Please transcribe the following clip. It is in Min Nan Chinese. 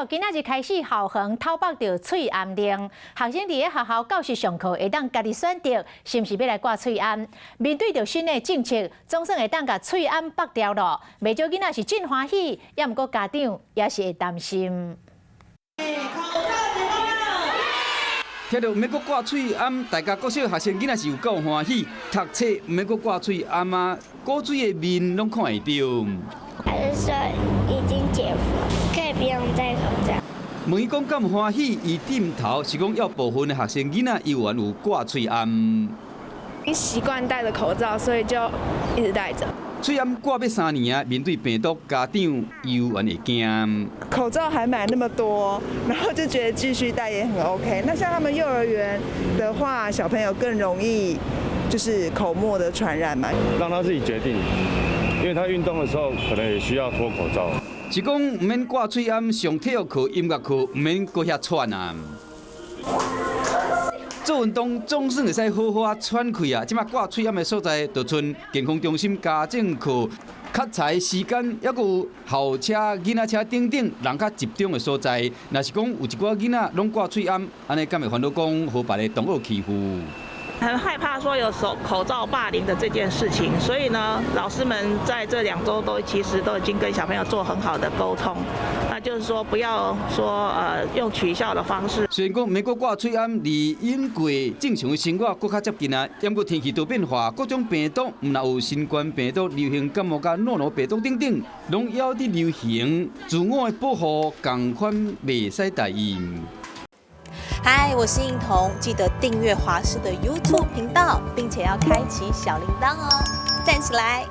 今仔日開始校園透縛著喙罨令，學生佇咧學校教室上課會當家己選擇，是毋是欲來掛喙罨。面對著新的政策，總算會當共喙罨縛掉囉。袂少囡仔是真歡喜，也毋過家長也是會擔心。聽著毋免閣掛喙罨，大家國小學生囡仔是有夠歡喜。讀冊毋免閣掛喙罨啊，古錐的面攏看會著。還是說已經解封，可以不用戴口罩？問伊講敢有歡喜，伊點頭，是講有部分的學生囡仔猶原有掛喙罨。習慣戴著口罩，所以就一直戴著。喙罨掛欲3年啊，面對病毒，家長猶原會驚。口罩還買那麼多，然後就覺得繼續戴也很 OK。那像他們幼兒園的話，小朋友更容易就是口沫的傳染嘛。讓他自己決定，因為他運動的時候可能也需要脫口罩。是講毋免掛喙罨，上體育課、音樂課毋免閣遐喘啊。做運動總算會使好好啊喘氣啊！這馬掛喙罨的所在，就賰健康中心、家政課、較齊時間，猶閣有校車、囡仔車等等人較集中的所在。若是講有一寡囡仔攏掛喙罨，按呢敢會煩惱講予別个同學欺負？很害怕說有手口罩霸凌的這件事情，所以呢，老師們在這2周都其實都已經跟小朋友做很好的溝通，那就是說不要說用取笑的方式。雖然講毋免閣掛喙罨，離應過正常的生活閣較接近啊，毋過天氣多變化，各種病毒，毋但有新冠病毒、流行感冒佮諾如病毒等等，攏猶佇流行，自我的保護仝款袂使大意。嗨，我是應彤，記得訂閱華視的 YouTube 頻道，並且要開啟小鈴鐺哦，讚起來！